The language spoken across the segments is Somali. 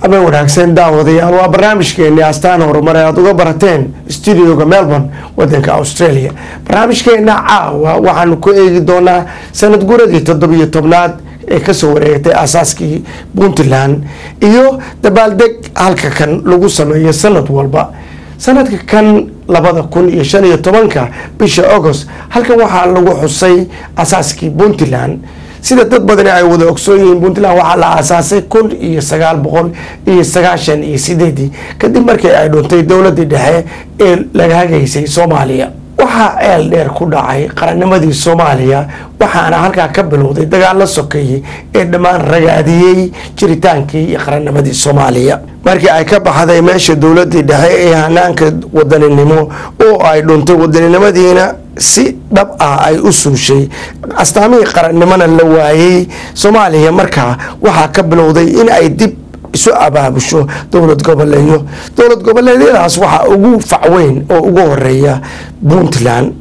Habeen wanaagsan, daawadayaal. Waa barnaamijkeeni Astaan Horumar ee aad uga barateen studioga Melbourne, wadanka Australia. Barnaamijkeena caawa waxaanu ku eegi doonaa sanad guradii 17aad ee kasoo wareegtay aasaaskii Puntland iyo dabaaldeg halka kan lagu sameeyo sanad walba. Sanadka kan 2015-ka, bisha Agost, halkan waxaa lagu xusay asaaskii Puntland. Sida dad badani ay wada ogsoon yihiin, Puntland waxaa la aasaasay 1998-ii, kadib markii ay dhuntay dowladii dhexe ee laga hagaysay Soomaaliya. Waxaa ceel dheer ku dhacay qarannimadii Soomaaliya, waxaana halkaa ka bilowday dagaalo sokeeyey ee dhammaan ragaadiyey jiritaankii iyo qarannimadii Soomaaliya. Markii ay ka baxday meesha dowladii dhexe ee hanaanka wadaninimo oo ay dhuntay, wadaninimadiina si dhab ah ay u suushay, astaamihii qarannimona la waayey, Soomaaliya markaa waxaa ka bilowday in ay dib isu abaabusho dowlad goboleeyo. Dowlad goboleedyadaas waxaa ugu facweyn oo ugu horeeya Puntland.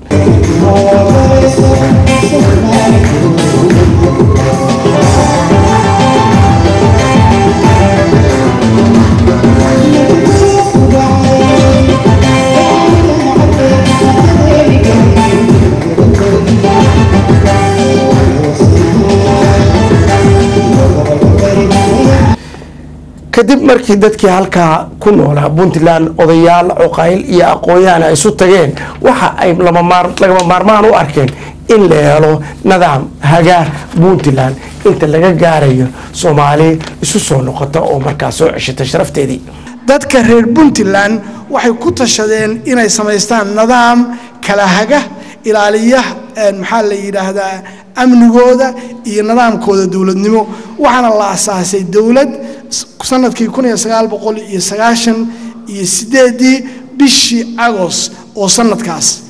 Kadib markii dadkii halkaa ku noolaa Puntland, odayaal, cuqayl iyo aqoon-yahan ay isu tageen, waxa ay lagama maarmaan u arkeen in la helo nidaam hagaa Puntland inta laga gaarayo Soomaali isu soo noqota oo markaa soo ceshata sharafteedii. Dadka reer Puntland waxay ku tashadeen inay samaystaan nidaam kala haga, ilaaliya, maxaa la yidhaahdaa, amnigooda iyo nidaamkooda dowladnimo. Waxaana la asaasay dowlad sanadkii 1998-ii, bishii Agost oo sanadkaas.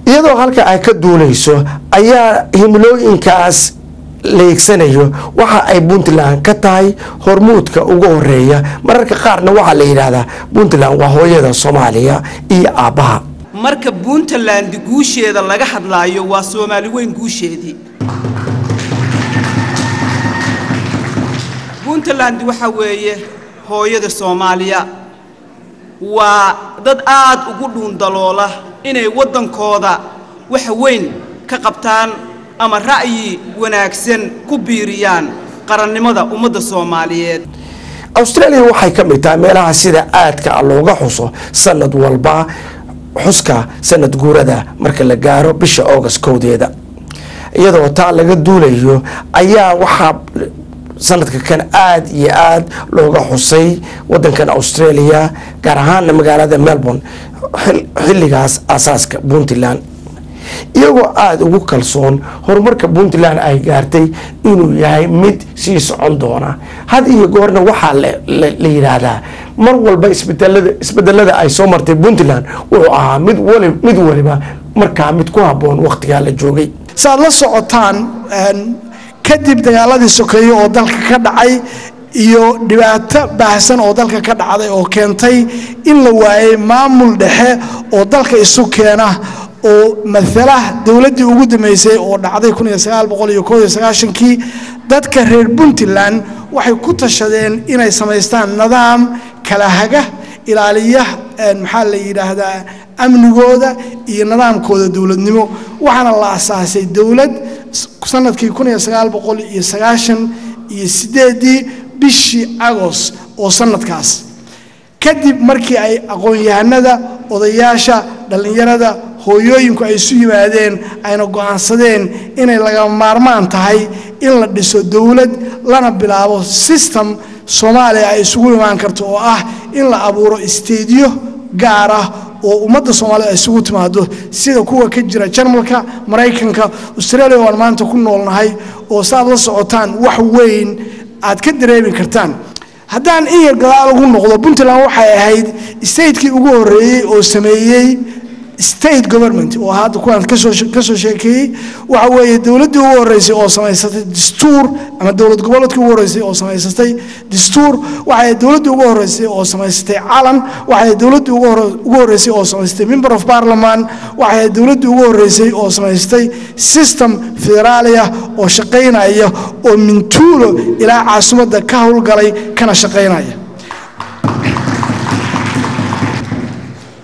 Iyadoo halka ay ka duuleyso ayaa himilooyinkaas leegsanayo waxa ay Puntland ka tahay hormuudka ugu horeeya. Mararka qaarna waxaa la yidhaahdaa Puntland waa hooyada Soomaaliya iyo aabbaha. Marka Puntland guusheeda laga hadlaayo, waa Soomaali weyn guusheedii. Puntland waxa weeye hooyada Soomaaliya. Waa dad aad ugu dhuundaloola inay waddankooda wax weyn ka qabtaan ama ra'yi wanaagsan ku biiriyaan qarannimada ummadda Soomaaliyeed. Australia waxay ka mid tahay meelaha sida aadka ah looga xuso sanad walba xuska sanad guurada marka la gaaro bisha August 1-deeda. Iyadoo taa laga duulayo ayaa waxaa sanadka kan aada iyo aada looga xusay wadankan Australia, gaar ahaana magaalada Melbourne, xilligaas aasaaska Puntland, iyagoo aada ugu kalsoon horumarka Puntland ay gaartay inuu yahay mid sii socon doona. Had iyo goorna waxaa la yidhaahdaa mar walba isbedelada ay soo martay Puntland wuxuu ahaa mid waliba markaa mid ku habboon wakhtigaa la joogay. Saaad la socotaan, kadib dagaaladii sokeeye oo dalka ka dhacay iyo dhibaato baahsan oo dalka ka dhacday oo keentay in la waayey maamul dhexe oo dalka isu keena oo matala dowladdii ugu dambeysay oo dhacday 1991-kii, dadka reer Puntland waxay ku tashadeen inay samaystaan nidaam kala haga, ilaaliya, maxaa la yidhaahdaa, amnigooda iyo nidaamkooda dowladnimo. Waxaana la asaasay dowlad sanadkii 1998-ii, bishii Agost oo sanadkaas, kadib markii ay aqoon-yahanada, odayaasha, dhallinyarada, hooyooyinku ay isu yimaadeen ayna go'aansadeen inay lagama maarmaan tahay in la dhiso dowlad lana bilaabo system Soomaaliya ay isugu imaan karto oo ah in la abuuro isteedyo gaar ah oo ummadda Soomaalida ay isugu timaado, sida kuwa ka jira Jarmalka, Maraykanka, Australia oo aan maanta ku noolnahay, oo saaad la socotaan wax weyn aad ka dareemi kartaan. Haddaan in yar gadaal ugu noqdo, Puntland waxay ahayd statekii ugu horreeyey oo sameeyey state government oo hadda kuwaan kasoo sheekeeyey. Waxa weeye dowladdii ugu horreysay oo samaysatay dastuur ama dowlad goboleedkii ugu horreysay oo samaysatay dastuur. Waxay dowladdii ugu horreysay oo samaysatay calan. Waxay dowladdii ugu horreysay oo samaysatay member of parliament. Waxay dowladdii ugu horreysay oo samaysatay system federaaliya oo shaqaynaya oo mintuulo ilaa caasimadda ka howlgalay kana shaqaynaya.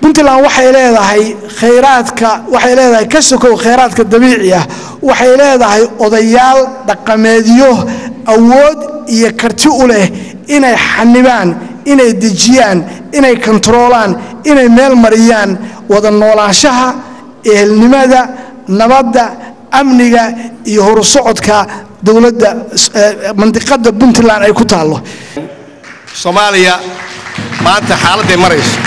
Puntland waxay leedahay khayraadka, waxay leedahay ka sokow khayraadka dabiici ah, waxay leedahay odayaal dhaqameedyo awood iyo karti u leh inay xanibaan, inay dejiyaan, inay kontaroolaan, inay meel mariyaan wada noolaanshaha, ehelnimada, nabadda, amniga iyo horusocodka dowladda mandiqada Puntland ay ku taallo. Soomaaliya maanta xaaladday marayso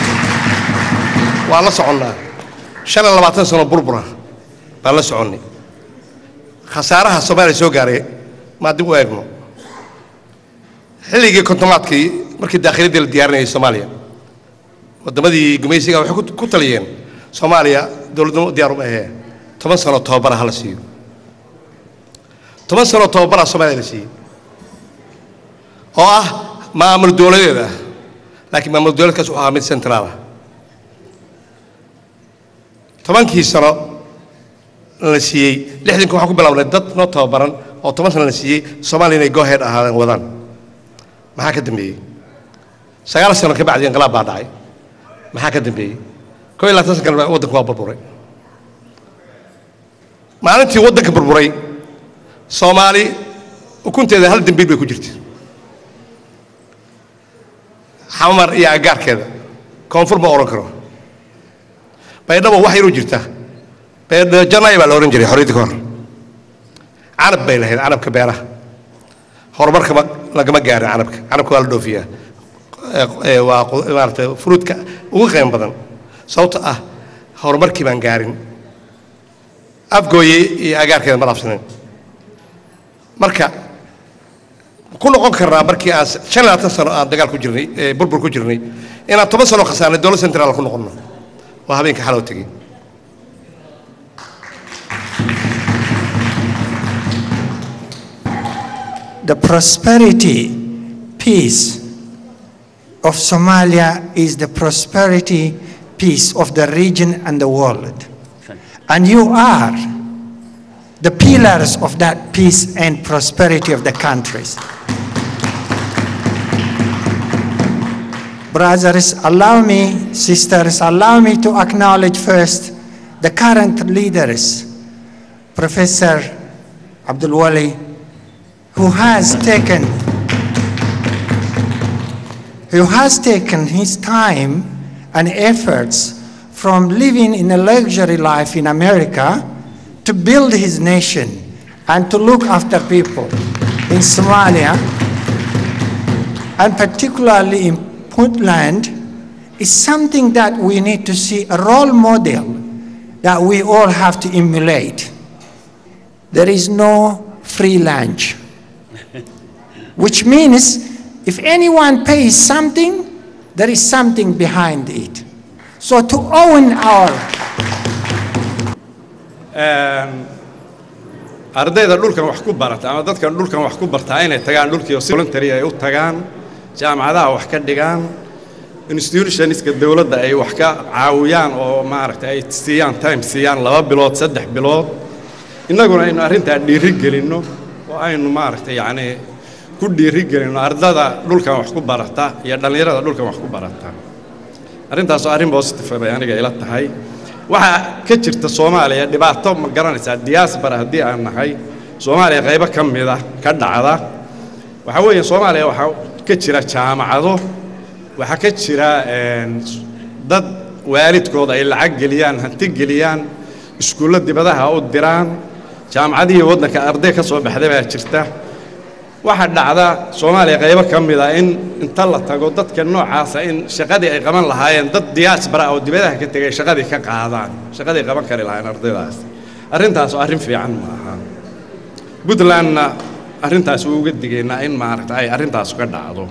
waan la soconnaa. 25 sano burbura baan la soconnay. Khasaaraha Soomaaliya soo gaaray maa dib u eegno. Xilligii kontomaadkii, markii daakhiliyaddii la diyaarinayay Soomaaliya, waddamadii gumaysiga waxay ku taliyeen Soomaaliya dowladnimo diyaar uma ahee, 10 sano tababara ha la siiyo. 10 sano tababaraa Soomaaliya la siiyey oo ah maamul dowladeed ah, laakiin maamul dowladkaas wuxuu ahaa mid central ah. 10kii sano la siiyey, 60ka waxaan ku bilownay dad noo tababaran oo 10 sano la siiyey Soomaaliya inay go ahead ahaadeen wadaan. Maxaa ka dambeeyey? 9 sano ka bacdi inqilaab baa dhacay. Maxaa ka dambeeyey? 21 sano kale waddanku waa burburay. Maalintii waddanka burburay, Soomaali ukunteeda hal dembiil bay ku jirtay, Xamar iyo agagaarkeeda. Koonfur ma oran karo, Baydhabo wax yaruu jirta. Baydhabo Janay baa la oran jiray xorriyadda ka hor. Canab bay lahayd, canabka beeraha. Horumarka ma lagama gaarin canabka. Canabka waa la dhoofiyaa, waa maaragtay fruitka ugu qiimo badan, sababto ah horumarkii baan gaarin. Afgooye iyo agaarkeeda ma dhaafsanin. Marka ku noqon karnaa markii aan 25 sano aan dagaal ku jirnay, burbur ku jirnay, inaan 10 sano khasaarnay dowlad central ku noqonno, waa habeenka xalow tegey. The prosperity, peace of Somalia is the prosperity, peace of the region and the world. And you are the pillars of that peace and prosperity of the countries. Brothers, allow me, sisters, allow me to acknowledge first the current leaders, Professor Abdulwali, who has taken his time and efforts from living in a luxury life in America to build his nation and to look after people in Somalia, and particularly in Puntland, is something that we need to see, a role model that we all have to emulate. There is no free lunch, which means if anyone pays something, there is something behind it. So to own our Ardayda dhulkan wax ku barata ama dadkan dhulkan wax ku bartaa inay tagaan dhulkii oo si voluntary ay u tagaan, jaamacadaha wax ka dhigaan, institutionska dowladda ay wax ka caawiyaan oo maaragtay ay siiyaan time, siiyaan 2 bilood, 3 bilood. Innaguna aynu arrintaa dhiiri gelinno oo aynu maaragtay yacni ku dhiiri gelinno ardada dhulkan wax ku barata iyo dhallinyarada dhulkan wax ku barata. Arrintaas oo arrin positive bay aniga ila tahay. Waxaa ka jirta Soomaaliya dhibaato, ma garanaysaa, diaspora haddii aan nahay, Soomaaliya qaybo ka mida ka dhacda. Waxaa weeye, Soomaaliya waxaa ka jira jaamacado, waxaa ka jira dad waalidkood ay lacag geliyaan, hanti geliyaan, iskuullo dibadaha u diraan, jaamacadihii waddanka arday ka soo baxday baa jirta. Waxaa dhacda Soomaaliya qaybo ka mid a in inta la tago dadka noocaasa in shaqadii ay qaban lahaayeen dad diaspora oo dibadaha ka tegay shaqadii ka qaadaan, shaqadii qaban kari lahaayeen ardaydaas. Arrintaas oo arrin fiican ma aha. Puntlandna arrintaas uga digaynaa in maaragta ay arrintaas ka dhacdo,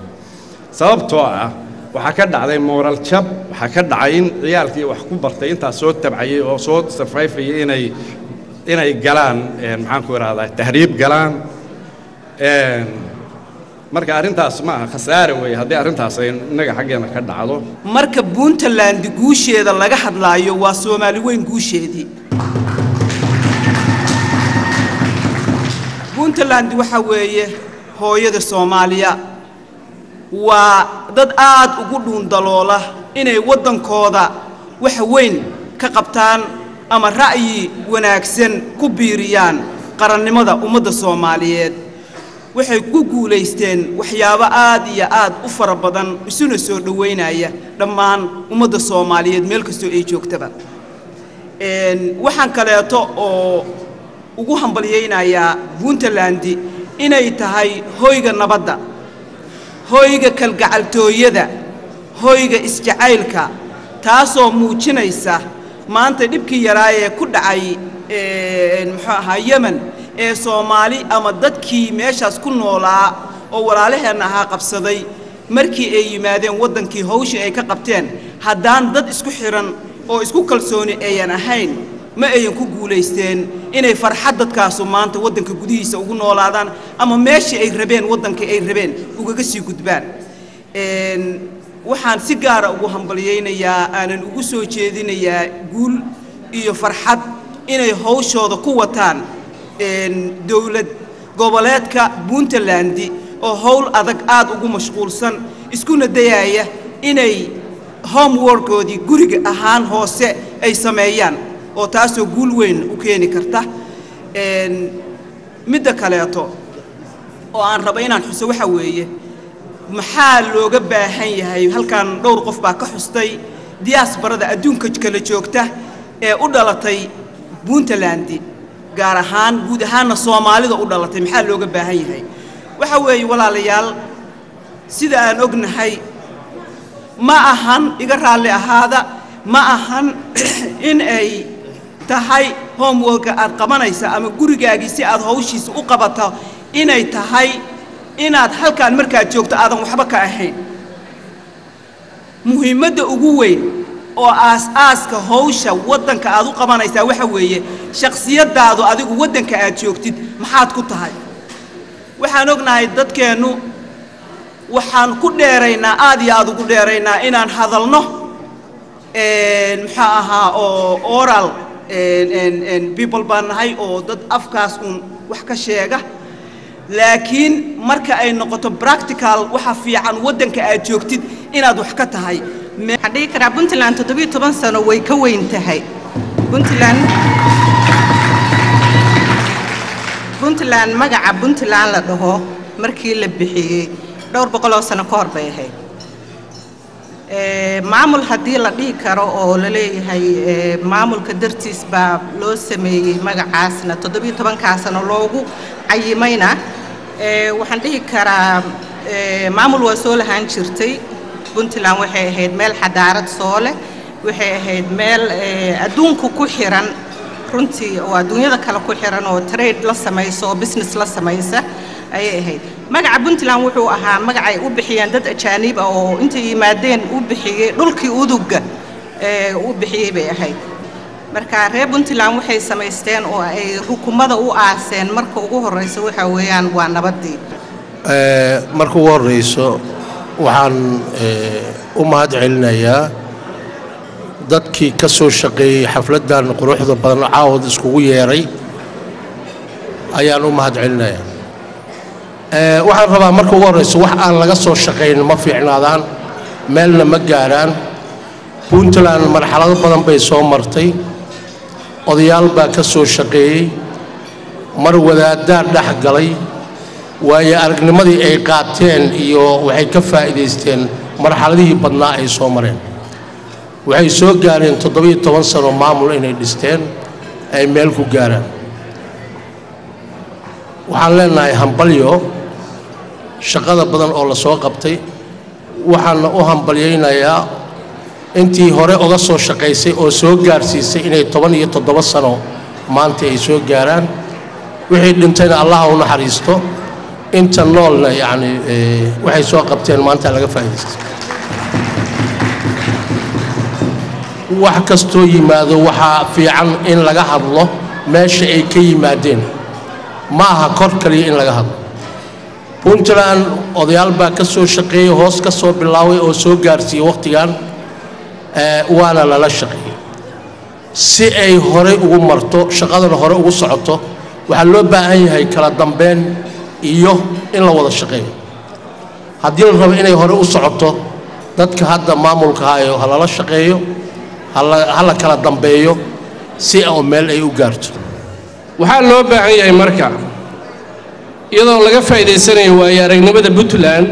sababtoo ah waxaa ka dhacday moral jab. Waxaa ka dhacay in ciyaalkii wax ku bartay, intaas soo tabcayay oo soo survivayay, inay galaan, maxaan ku ihahdaa, tahriib galaan. Marka arrintaas ma aha, khasaare weeye haddii arrintaas ay innaga xaggeena ka dhacdo. Marka Puntland guusheeda laga hadlaayo, waa Soomaali weyn guusheedii. Puntland waxa weeye hooyada Soomaaliya. Waa dad aad ugu dhuundaloola inay waddankooda wax weyn ka qabtaan ama ra'yi wanaagsan ku biiriyaan qarannimada ummadda Soomaaliyeed. Waxay ku guulaysteen waxyaabo aad iyo aad u fara badan, isuna soo dhoweynaya dhammaan ummadda Soomaaliyeed meel kastoo ay joogtaba. Waxaan kaleeto oo ugu hambalyaynayaa Puntland inay tahay hoyga nabadda, hoyga kalgacaltooyada, hoyga isjacaylka, taasoo muujinaysa maanta dhibkii yaraa ee ku dhacay muxuu ahaa Yemen ee Soomaali ama dadkii meeshaas ku noolaa oo walaalaheenna ahaa qabsaday markii ay yimaadeen waddankii hawshii ay ka qabteen. Haddaan dad isku xiran oo isku kalsooni ayan ahayn, ma ayan ku guulaysteen inay farxad dadkaasu maanta waddanka gudihiisa ugu noolaadaan ama meeshii ay rabeen waddankii ay rabeen ugaga sii gudbaan. Waxaan si gaara ugu hambalyaynayaa, aanan ugu soo jeedinayaa guul iyo farxad inay hawshooda ku wataan dowlad goboleedka Puntland oo hawl adag aad ugu mashquulsan, iskuna dayaya inay homeworkoodii guriga ahaan hoose ay sameeyaan, oo taasoo guul weyn u keeni karta. Midda kaleeto oo aan rabo inaan xuso waxa weeye, maxaa looga baahan yahay? Halkan dhowr qof baa ka xustay diasporada adduunka kala joogta ee u dhalatay Puntland gaar ahaan, guud ahaanna Soomaalida u dhalatay. Maxaa looga baahan yahay? Waxa weeye walaalayaal, sida aan ognahay, ma ahan, iga raalli ahaada, ma ahan in ay tahay homeworka aad qabanaysa ama gurigaagii si aad hawshiisa u qabato inay tahay inaad halkaan markaad joogto aadan waxba ka ahayn. Muhiimadda ugu weyn oo aas-aaska hawsha waddanka aad u qabanaysaa waxa weeye shakhsiyaddaadu, adigu waddanka aad joogtid maxaad ku tahay? Waxaan ognahay dadkeennu waxaan ku dheeraynaa, aad iyo aad ugu dheeraynaa inaan hadalno, muxuu ahaa, oo oral people baan nahay oo dad afkaas uun wax ka sheega, laakiin marka ay noqoto practical, waxa fiican waddanka aad joogtid inaad wax ka tahay. Waxaan dhihi karaa Puntland 17 sano way ka weyn tahay. Puntland magaca Puntland la dhaho markii la bixiyey dhowr boqol oo sano ka hor bay ahayd. Maamul haddii la dhihi karo oo la leeyahay maamulka dartiis baa loo sameeyey magacaasna 17-kaa sano loogu cayimayna, waxaan dhihi karaa maamul waa soo lahaan jirtay. Puntland waxay ahayd meel xadaarad soo leh, waxay ahayd meel adduunku ku xiran runtii, oo adduunyada kale ku xiran, oo trade la samaysa oo business la samaysa ayay ahayd. Magaca Puntland wuxuu ahaa magac ay u bixiyeen dad ajaanib ah oo intay yimaadeen u bixiyey dhulkii uduga u bixiyey bay ahayd. Marka reer Puntland waxay samaysteen oo ay rukumada u aaseen marka ugu horeysa waxa weeyaan waa nabaddii. Marka ugu horeyso waxaan u mahad celinayaa dadkii ka soo shaqeeyey xafladdan quruxda badan caawad iskugu yeeray ayaan u mahad celinayaa. Waxaan rabaa marka ugu horeyso, wax aan laga soo shaqayn ma fiicnaadaan, meelna ma gaaraan. Puntland marxalado badan bay soo martay. Odayaal baa ka soo shaqeeyey, mar wadaaddaa dhex galay, waayo aragnimadii ay qaateen iyo waxay ka faa'iidaysteen marxaladihii badnaa ay soo mareen. Waxay soo gaareen 17 sano maamul inay dhisteen, ay meel ku gaaraan. Waxaan leenahay hambalyo shaqada badan oo la soo qabtay. Waxaana u hambalyaynayaa intii hore uga soo shaqaysay oo soo gaarsiisay inay 17 sano maanta ay soo gaaraan. Wixii dhintayna Allaha u naxariisto, inta noolna yacni waxay soo qabteen maanta laga faa'iidaystay. Wax kastoo yimaado waxaa fiican in laga hadlo meesha ay ka yimaadeen, ma aha kor kaliya in laga hadlo. Puntland odayaal baa ka soo shaqeeyey, hoos ka soo bilaabay oo soo gaarsiiyey wakhtigan, waana lala shaqeeyey si ay horey ugu marto, shaqadana hore ugu socoto. Waxaa loo baahan yahay kala dambeyn iyo in la wada shaqeeyo haddii la rabo inay hore u socoto. Dadka hadda maamulka hayo ha lala shaqeeyo. Hala kala dambeeyo si oo meel ay u gaarto. Waxaa loo baahan yahay marka, iyadoo laga faa'iidaysanayo waayo aragnimada Puntland,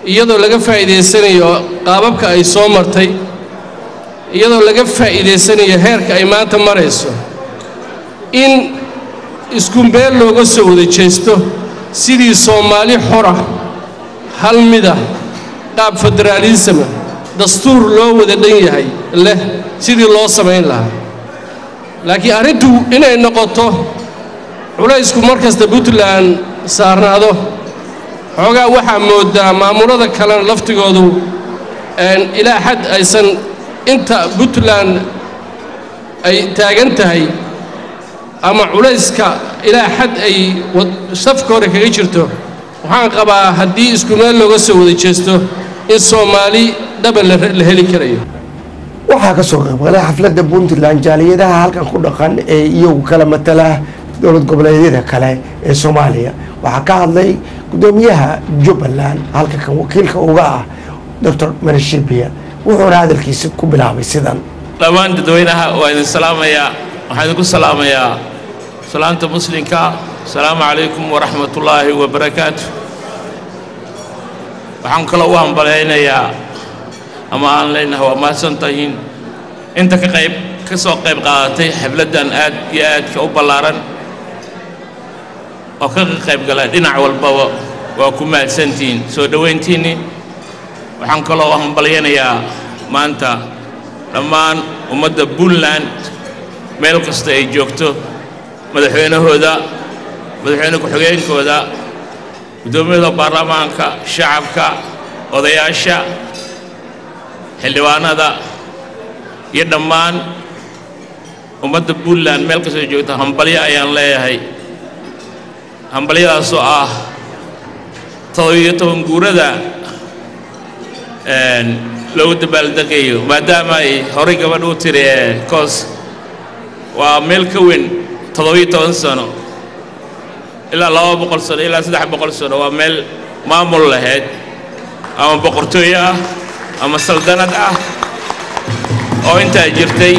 iyadoo laga faa'iidaysanayo qaababka ay soo martay, iyadoo laga faa'iidaysanayo heerka ay maanta marayso, in isku meel looga soo wada jeesto sidii Soomaali xora, hal mida, qaab federaalisma, dastuur loo wada dhan yahay leh sidii loo samayn lahaa. Laakiin arrintu inay noqoto culaysku mar kasta Puntland saarnaado, xoogaa waxaa mooddaa maamulada kalena laftigoodu ilaa xad aysan inta Puntland ay taagan tahay ama culayska ilaa xad ay safka hore kaga jirto. Waxaan qabaa haddii isku meel looga soo wada jeesto in Soomaali dhaban la heli karayo. Waxaa ka soo qaybgalay xafladda Puntland jaaliyadaha halkan ku dhaqan ee iyagu kala matala dowlad goboleedyada kale ee Soomaaliya. Waxaa ka hadlay guddoomiyaha Jubbaland halka kan wakiilka uga ah, Doctor Manashibia, wuxuuna hadalkiisa ku bilaabay sidan. Dhammaan dadweynaha waa idin salaamayaa. Waxaan idinku salaamayaa salaamta muslimka: asalaamu calaykum waraxmatullaahi wabarakaatu. Waxaan kaloo u hambalaynayaa ama aan leenahay waa mahadsantahiin inta ka qayb ka soo qayb qaadatay xafladdan aad iyo aadka u ballaaran oo ka qayb galay dhinac walbaba. Waa ku mahadsantihiin soo dhowayntiinni. Waxaan kaloo u hambalyanayaa maanta dhammaan ummadda Puntland meel kasta ay joogto, madaxweynahooda, madaxweyne ku-xigeenkooda, guddoomiyada baarlamaanka, shacabka, odayaasha, xildhibaanada iyo dhammaan ummadda Puntland meel kasta ay joogto. Hambalyo ayaan leeyahay, hambalyadaasoo ah 17 guurada loogu dabaaldegayo, maadaama ay horay gabadh u tiri ee koos waa meel ka weyn 17 sano ilaa 200 sano ilaa 300 sano. Waa meel maamul lahayd ama boqortooyo ah ama saldanad ah oo intaa jirtay.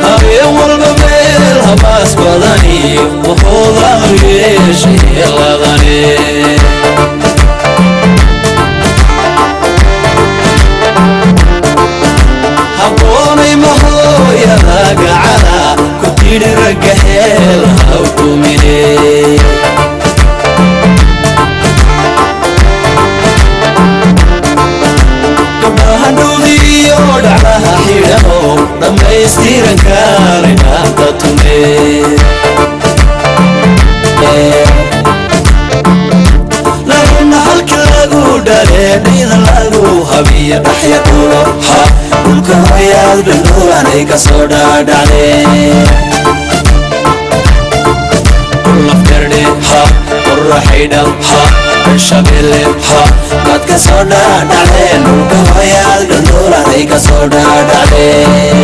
Habeen walba meel habaas badani wuxuuda yeeshay ladane. Habboonay mahooyada gacala ku tidhi ragga heel haw tumine. Gabdhaha dhuudiyo dhacdaha xidhano dhammaystiran kaalay dhaanta tume. Laguna halka lagu dhale dhida lagu habiyo dhaxya dhulo ha dhulka hoyaad dhandhulanay kasoo dhaadhacde dhulafdherdhe ha qoraxaydhal ha Shabeelle ha baad kasoo dhaadhacdeen dhulka hoyaad dhandhulanay kasoo dhaadhacdeen.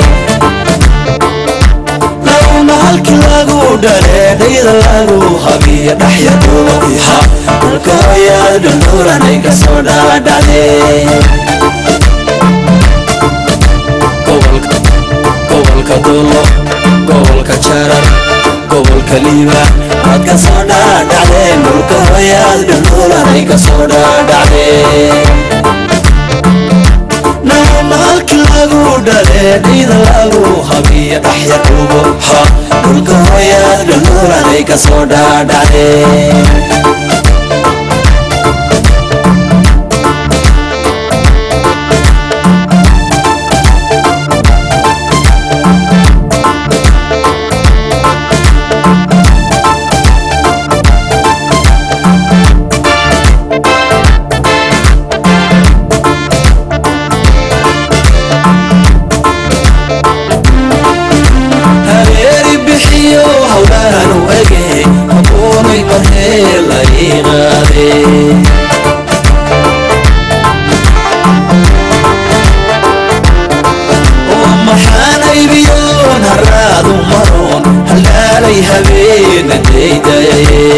Laguna halki lagu dhale dhida lagu habiyo dhaxya dhulo ha dhulka hoyaad dhandhulanay kasoo dhaadhacdeen. Gobolka Dulo, gobolka Jarar, gobolka Liibaan waad ka soo dhaadhacdeen dhulka hoyaad dhandhulanay kasoo dhaadhacdeen. Naguna halki lagu dhale dhida lagu habiyo dhaxya dhubo ha dhulka hoyaad dhandhulanay kasoo dhaadhacdeen. Hareeri bixiyo hawlaan u ege haboonay marhee la ii qaade. Maxaan aybiyoon haraadu maroon haldhaalay habeena daydayaye.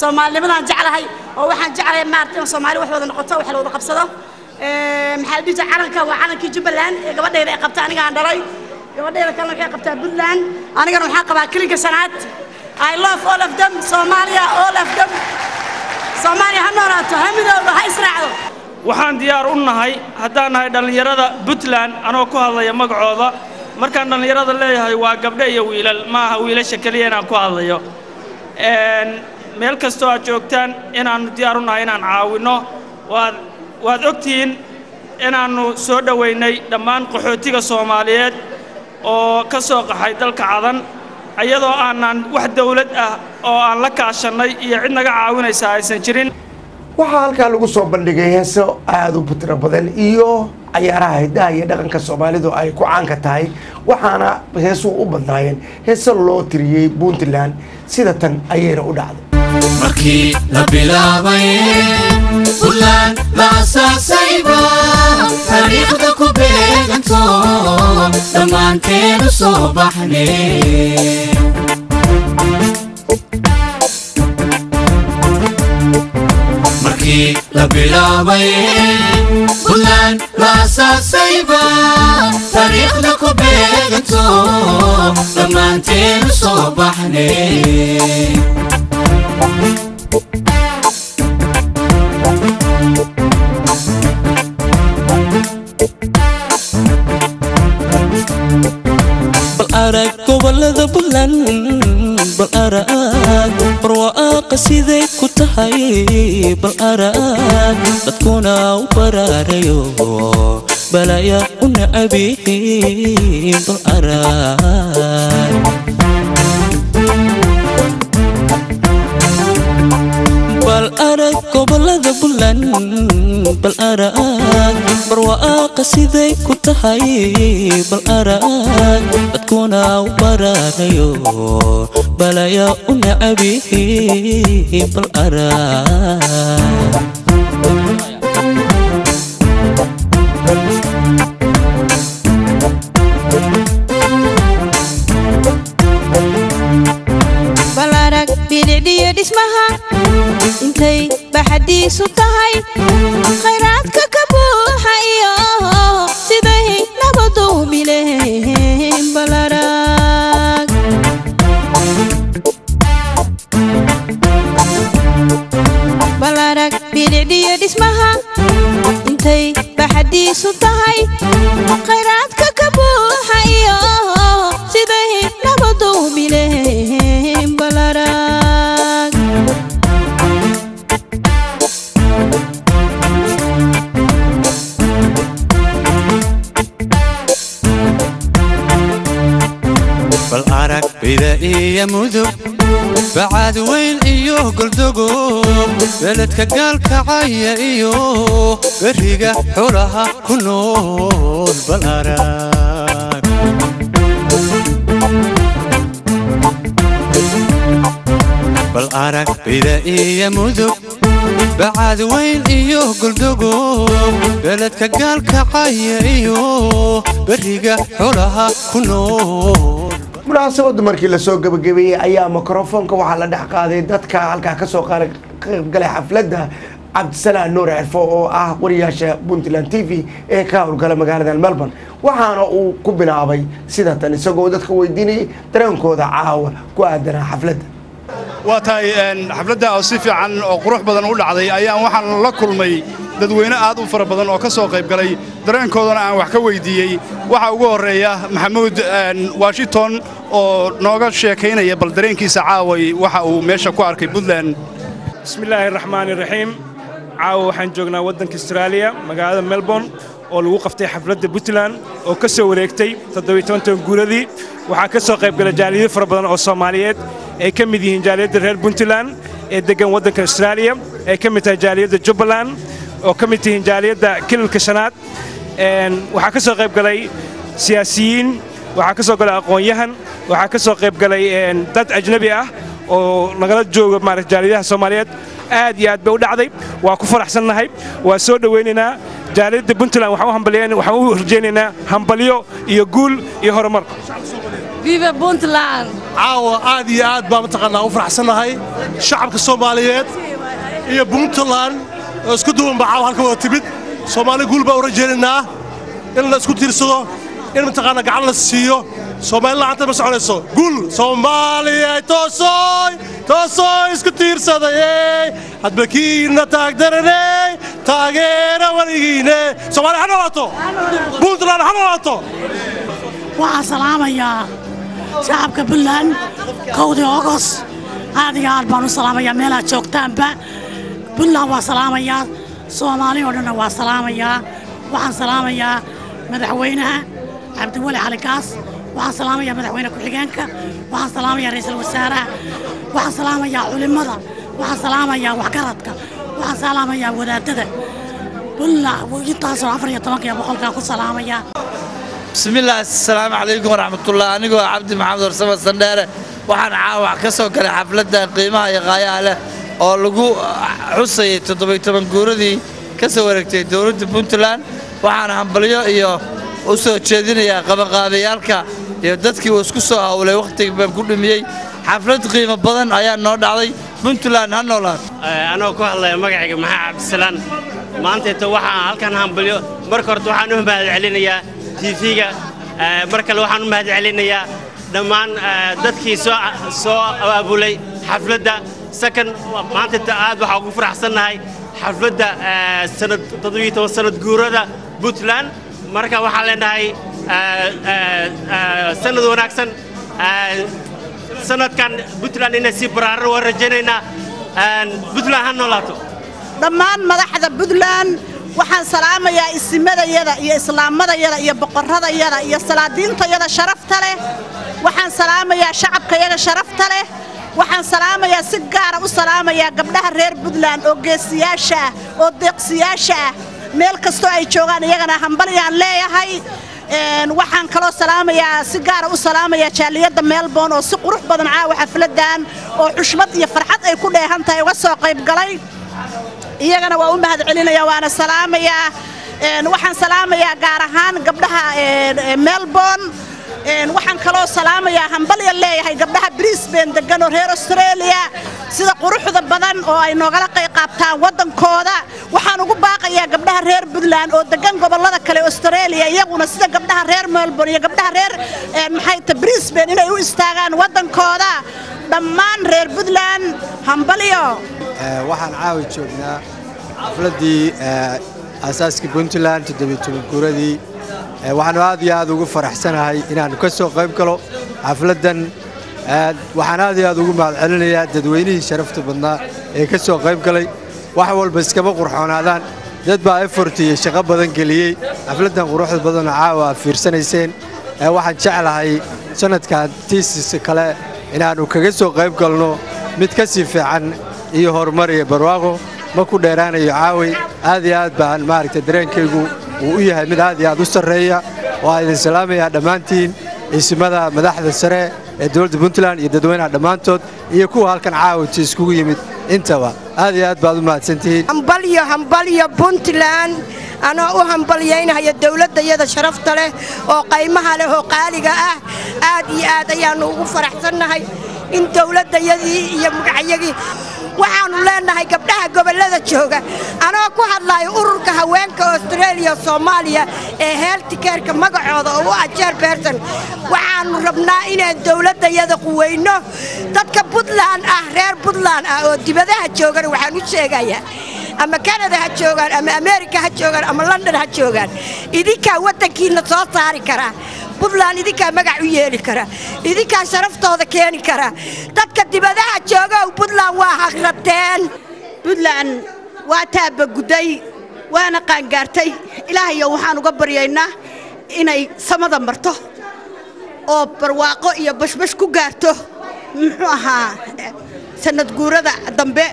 Soomaalinimadaan jeclahay oo waxaan jeclahay maaragtay in Soomaali wax wada noqoto, wax la wada qabsado. Maxaa la dhihi jiray, calanka waa calankii Jubbaland ee gabadhayda ay qabta, aniga aan dhalay. Gabadhayda kalena waxay qabtaa Puntland, anigana waxaan qabaa kilinka shanaad. I love all of them. Somalia, all of them. Soomaaliya ha noolaato, ha midowdo, ha israacdo. Waxaan diyaar u nahay haddaan nahay dhallinyarada Puntland, anoo ku hadlaya magacooda. Markaan dhallinyarada leeyahay waa gabdho iyo wiilal, ma aha wiilasha keliya inaan ku hadlayo. Meel kastoo aad joogtaan inaannu diyaar u nahay inaan caawinno. Waad ogtihiin inaannu soo dhowaynay dhammaan qaxootiga Soomaaliyeed oo ka soo qaxay dalka Cadan, iyadoo aanan wax dawlad ah oo aan la kaashannay iyo cid naga caawinaysa aysan jirin. Waxaa halkaa lagu soo bandhigay heeso aada u tiro badan iyo cayaaraha hiddaha iyo dhaqanka Soomaalidu ay ku caanka tahay, waxaana heesuhu u badnaayeen heeso loo tiriyey Puntland. Sida tan ayayna u dhacday. Markii la bilaabay Puntland la asaasayba, taariikhda ku beeganto dhammaanteenu soo baxnay. Markii la bilaabay Puntland la asaasayba, taariikhda ku beeganto dhammaanteenu soo baxnay. Bal arag gobolada Puntland, bal arag barwaaqa siday ku tahay, bal arag dadkuna u baraarayo balaya u nacabiin, bal arag, bal arag gobolada Puntland, bal arag barwaaqa siday ku tahay, bal arag dadkuna u baraarayo balaya u nacabiin, bal arag. Bal arag bilicdiyo dhismaha intay baxadiisu tahay, khayraadka ka buuxa iyo siday nabadu bileen, bal arag, bal arag bilicdiyo dhismaha intay baxadiisu tahay, khayraadka ka buuxa iyo siday nabadu bileen, bal arag. Bal arag bida iyo Mudug, bacaad weyn iyo Goldogob, beledka Gaalkacaya iyo beriga xulaha ku nool, bal arag, bal arag bida iyo Mudug, bacaad weyn iyo Goldogob, beledka Gaalkacaya iyo beriga xulaha ku nool. Munaasabaddu markii lasoo gabagabeeyey ayaa mikrofoonka waxaa la dhex qaaday dadka halkaa kasoo qaybgalay xafladda, Cabdisalaan Nuur Cirfo oo ah wariyaasha Puntland TV ee ka howlgala magaalada Melbourne, waxaana uu ku bilaabay sida tan isagoo dadka weydiinayay dareenkooda caawa ku aadanaa xafladda. Waa tahay, xafladda oo si fiican oo qurux badan u dhacday ayaan waxaan la kulmay dadweyne aad u fara badan oo ka soo qayb galay, dareenkoodana aan wax ka weydiiyey. Waxaa ugu horreeya Maxamuud Washington oo nooga sheekaynaya bal dareenkiisa caaway waxa uu meesha ku arkay Puntland. Bismillaahi raxmaani raxiim. Caawa waxaan joognaa waddanka Australia, magaalada Melbourne, oo lagu qabtay xafladda Puntland oo ka soo wareegtay 17 guuradii. Waxaa ka soo qayb galay jaaliyado fara badan oo Soomaaliyeed ay ka mid yihiin jaaliyadda reer Puntland ee deggan waddanka Australia, ay ka mid tahay jaaliyadda Jubbaland, oo ka mid tihiin jaaliyadda Kililka Shanaad. Waxaa ka soo qayb galay siyaasiyiin, waxaa ka soo galay aqoon-yahan, waxaa ka soo qayb galay dad ajnabi ah oo nagala jooga maarata jaaliyadaha Soomaaliyeed. Aad iyo aad bay u dhacday, waa ku faraxsannahay, waa soo dhowaynaynaa jaaliyadda Puntland. Waxaan u hambalyeyn, waxaan u rajaynaynaa hambalyo iyo guul iyo horumar. Viva Puntland. Caawa aad iyo aad baa mataqaanaa u faraxsannahay, shacabka Soomaaliyeed iyo Puntland oo isku duwan baa caawa halka wada timid. Soomaali guul baa u rajaynaynaa, in la isku tiirsado, in mataqaanaa gacan la siiyo. Soomaali la'aanta ma soconayso. Guul Soomaaliya, toosoy toosoy, isku tiirsaday, hadba kiina taagdaraney, taageera weligiine. Soomaali ha noolaato, Puntland ha noolaato. Waxaan salaamayaa shacabka Puntland 1-dii Ogos. Aad iyo aad baan u salaamayaa meelaad joogtaanba. Puntland waa salaamayaa, Soomaali oo dhanna waa salaamayaa. Waxaan salaamayaa madaxweynaha Cabdiweli Cali Gaas, waxaan salaamayaa madaxweyne ku-xigeenka, waxaan salaamayaa ra'iisul wasaaraha, waxaan salaamayaa culimmada, waxaan salaamayaa waxgaradka, waxaan salaamayaa wadaadada Puntland. Intaasoo 114-ka iyo 100-kaan ku salaamayaa. Bismillaah, assalaamu calaykum waraxmatullah. Anigoo Cabdi Maxamed Warsame Sandheere, waxaan caawa ka soo galay xafladda qiimaha iyo qaayaha leh oo lagu xusayay 17 guuradii ka soo wareegtay dowladda Puntland. Waxaan hambalyo iyo u soo jeedinayaa qabanqaabayaalka iyo dadkii uu isku soo hawlay, wakhtiga baan ku dhumiyey. Xaflad qiimo badan ayaa noo dhacday. Puntland ha noolaato. Anoo ku hadlaya magacayga Maxaa Cabdisalaan, maantayta waxaan halkan hambalyo. Marka horta waxaan u mahad celinayaa TV-ga, mar kale waxaan u mahad celinayaa dhammaan dadkii soo abaabulay xafladda. Sakan maantayta aad waxaa ugu faraxsannahay xafladda sanad 17 sanad guurada Puntland. Marka waxaan leenahay sanad wanaagsan. Sanadkan Puntland inay sii baraaro waan rajaynaynaa. Puntland ha noolaato. Dhammaan madaxda Puntland waxaan salaamayaa, isimadayada iyo islaamadayada iyo boqorradayada iyo salaadiintayada sharafta leh. Waxaan salaamayaa shacabkayaga sharafta leh. Waxaan salaamayaa, si gaara u salaamayaa gabdhaha reer Puntland oo geesiyaasha ah oo deeqsiyaasha ah, meel kastoo ay joogaan iyagana hambalyaan leeyahay. Waxaan kaloo salaamayaa, si gaara u salaamayaa jaaliyadda Melbourne oo si qurux badan caawa xafladan oo xushmad iyo farxad ay ku dheehan tahay uga soo qayb galay. Iyagana waa u mahad celinaya, waana salaamayaa. Waxaan salaamayaa gaar ahaan gabdhaha Melbourne. Waxaan kaloo salaamayaa, hambalya leeyahay gabdhaha Brisbane degan oo reer Australia, sida quruxda badan oo ay noogala qayb qaabtaan waddankooda. Waxaan ugu baaqayaa gabdhaha reer Puntland oo degan gobollada kale Australia, iyaguna sida gabdhaha reer Melbourne iyo gabdhaha reer maxay ta Brisbane inay u istaagaan waddankooda. Dhammaan reer Puntland hambalyo. Waxaan caawi joognaa xafladdii aasaaskii Puntland, 17 guuradii. Waxaanu aad iyo aad ugu faraxsanahay inaannu ka soo qayb galo xafladdan. Waxaan aad iyo aad ugu mahad celinayaa dadweynihii sharafta badnaa ee ka soo qayb galay. Wax walba iskama qurxoonaadaan, dad baa effort iyo shaqo badan geliyey xafladdan quruxda badanoo caawa aad fiirsanayseen. Waxaan jeclahay sannadkan tiisiisa kale inaannu kaga soo qayb galno mid ka sii fiican iyo horumar iyo barwaaqo. Ma ku dheeraanayo caaway. Aad iyo aad baan maaragtay dareenkaygu uu u yahay mid aad iyo aad u sarreeya. Waa idin salaamayaa dhammaantiin, ciisimada, madaxda sare ee dowladda Puntland iyo dadweynaha dhammaantood iyo kuwa halkan caawinta iskugu yimid intaba. Aad iyo aad baad u mahadsantihiin. Hambalyo, hambalyo Puntland. Anoo u hambalyaynahaya dowladdayada sharafta leh oo qaymaha leh oo qaaliga ah, aad iyo aad ayaannu ugu faraxsannahay in dowladdayadii iyo magacyagii. Waxaannu leenahay gabdhaha gobollada jooga, anoo ku hadlayo ururka haweenka Australia Soomaaliya ee healthcare-ka magacooda oo u ajeer beertan, waxaannu rabnaa inaan dowladdayada quweyno. Dadka Puntland ah, reer Puntland ah oo dibadaha joogana waxaan u sheegayaa, ama Canada ha joogaan ama America ha joogaan ama London ha joogaan, idinkaa waddankiinna soo saari karaa. Puntland idinkaa magac u yeeli kara, idinkaa sharaftooda keeni kara. Dadka dibadaha jooga, Puntland waa haqrateen. Puntland waa taabaguday waana qaangaartay. Ilaahayo waxaan uga baryaynaa inay samada marto oo barwaaqo iyo bashbash ku gaarto, muxuu ahaa, sanad guurada dambe.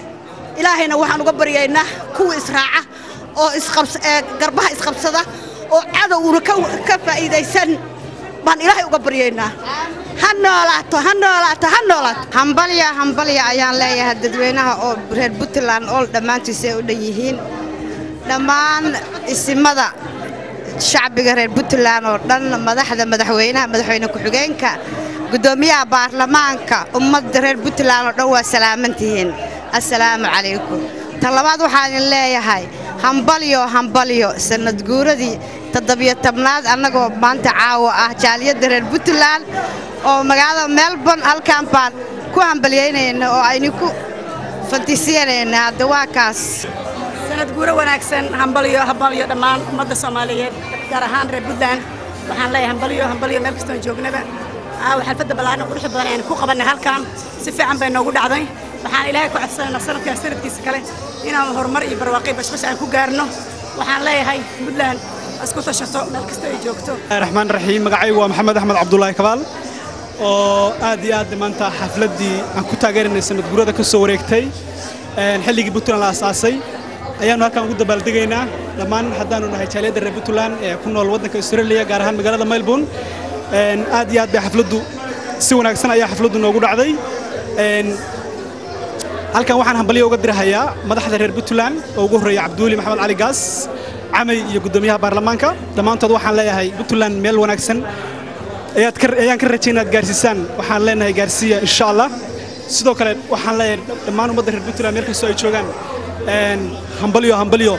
Ilaahayna waxaan uga baryaynaa kuwa israaca oo garbaha isqabsada oo cadowna ka faa'iidaysan baan Ilaahay uga baryaynaa. Ha noolaato, ha noolaato, ha noolaato. Hambalya, hambalya ayaan leeyahay dadweynaha oo reer Puntland oo dhammaantiis ay u dhan yihiin, dhammaan isimada, shacbiga reer Puntland oo dhan, madaxda, madaxweynaha, madaxweyne ku-xigeenka, Guddoomiyaha baarlamaanka, ummadda reer Puntland oo dhan waa salaamantihiin. Assalaamu calaykum. Tan labaad waxaan idin leeyahay hambalyo, hambalyo sanad guuradii 17aad, annagoo maanta caawa ah jaaliyadda reer Puntland oo magaalada Melbourne halkaan baan ku hambalyaynayna oo aynu ku fantisiyanayna. Hadda waa kaas. Sanad guuro wanaagsan, hambalyo, hambalyo dhammaan ummadda Soomaaliyeed, gaar ahaan reer Puntland. Waxaan leeyahay hambalyo, hambalyo meel kastoon joognaba. Caawa xalfadda ballaaran quruxda badan ayaan ku qabannay halkan, si fiican bay noogu dhacday. Waxaan Ilaahay ku codsanaynaa sanadkan sanadkiisa kale inaan horumar iyo barwaaqo iyo bashbash aan ku gaarno. Waxaan leeyahay Puntland isku tashato meel kasta ay joogto. Raxmaan raxiim. Magacaygu waa Maxamed Axmed Cabdulaahi Kabaal, oo aad iyo aad maanta xafladdii aan ku taageerinay sanad guurada ka soo wareegtay xilligii Puntland la asaasay ayaanu halkan ugu dabaaldegaynaa dhammaan haddaanu nahay jaaliyadda reer Puntland ee ku nool waddanka Australia, gaar ahaan magaalada Melbourne. Aad iyo aad bay xafladdu si wanaagsan ayaa xafladdu noogu dhacday. Halkan waxaan hambalyo uga dirahayaa madaxda reer Puntland oo ugu horreeya Cabduuli Maxamed Cali Gaas, Camay iyo guddoomiyaha baarlamaanka. Dhammaantood waxaan leeyahay Puntland meel wanaagsan ayaad ka ayaan ka rajayn inaad gaarsiisaan. Waxaan leenahay gaarsiiya, insha Allah. Sidoo kale waxaan leeyahay dhammaan ummadda reer Puntland meel kastoo ay joogaan hambalyo, hambalyo,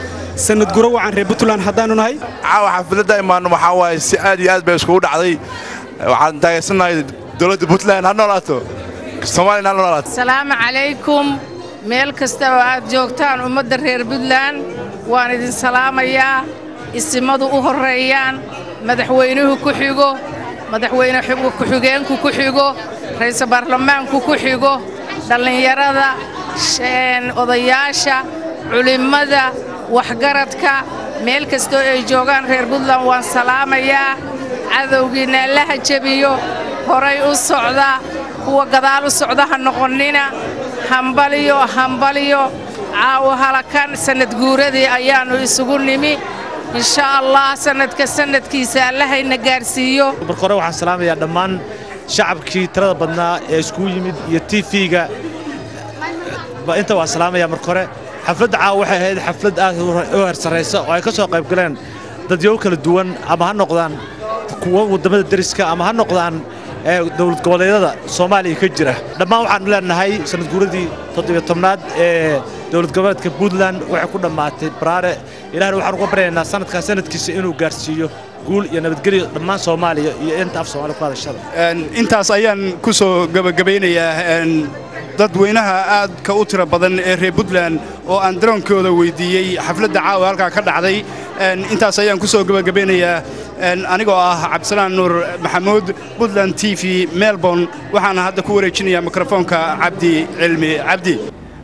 sanad guro wacan reer Puntland haddaanu nahay. Caawa xafladda imaano waxaa waaye si aad iyo aad bay iskugu dhacday. Waxaan taageersanahay dowladda Puntland. Ha noolaato Soomaalina, ha noolaato. Asalaamu calaykum meel kasta oo aad joogtaan, ummadda reer Puntland waan idin salaamayaa. Isimadu u horreeyaan, madaxweynuhu ku xigo, madaxweyne ku-xigeenku ku xigo, ra'iisul baarlamaanku ku xigo, dhallinyarada, odayaasha, culimmada, waxgaradka, meel kastoo ay joogaan reer Puntland waan salaamayaa. Cadowgiinna Allaha jebiyo. Horay u socda, kuwa gadaal u socda ha noqonnina. Hambalyo, hambalyo. Caawo halakan sanad guuradii ayaannu isugu nimi. Insha Allah sanadka sanadkiisa Allahayna gaarsiiyo. Marka hore waxaan salaamayaa dhammaan shacabkii tirada badnaa ee iskugu yimid iyo TV-ga inta waa salaamaya. Marka hore xafladda caawa waxay ahayd xaflad aad u heersaraysa oo ay ka soo qayb galeen dadyow kala duwan, ama ha noqdaan kuwa waddamada deriska ama ha noqdaan dowlad goboleedyada Soomaaliya ka jira. Dhammaan waxaanu leenahay sanad guuradii 17aad ee dowlad goboleedka Puntland waxay ku dhammaatay baraare. Ilaahna waxaan uga baryaynaa sanadkaa sanadkiisa inuu gaarsiiyo guul iyo nabadgelyo dhammaan Soomaaliya iyo inta af Soomaaliya ku hadashada. Intaas ayaan ku soo gabagabeynayaa dadweynaha aadka u tiro badan ee reer Puntland oo aan daroonkooda weydiiyey xafladda caawa halkaa ka dhacday. Intaas ayaan ku soo gabagabeynayaa anigoo ah Cabdisalaan Nuur Maxamuud, Puntland TV, Melbourne. Waxaana hadda ku wareejinayaa mikrofoonka Cabdi Cilmi Cabdi.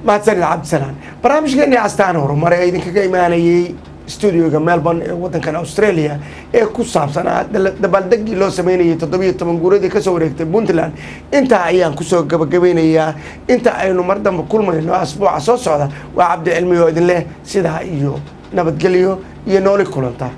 Mahadsanid Cabdisalaan. Barnaamijkeennii Astaan Horumar ee idinkaga imaanayey studioga Melbourne ee waddankan Australia ee ku saabsanaa dabaaldegii loo sameynayay 17 guuradii kasoo wareegtay Puntland intaa ayaan kusoo gabagabeynayaa. Inta aynu mar dambe kulmayno asbuuca soo socda, waa Cabdi Cilmi oo idin leh sidaa iyo nabadgelyo iyo nooli kulanta.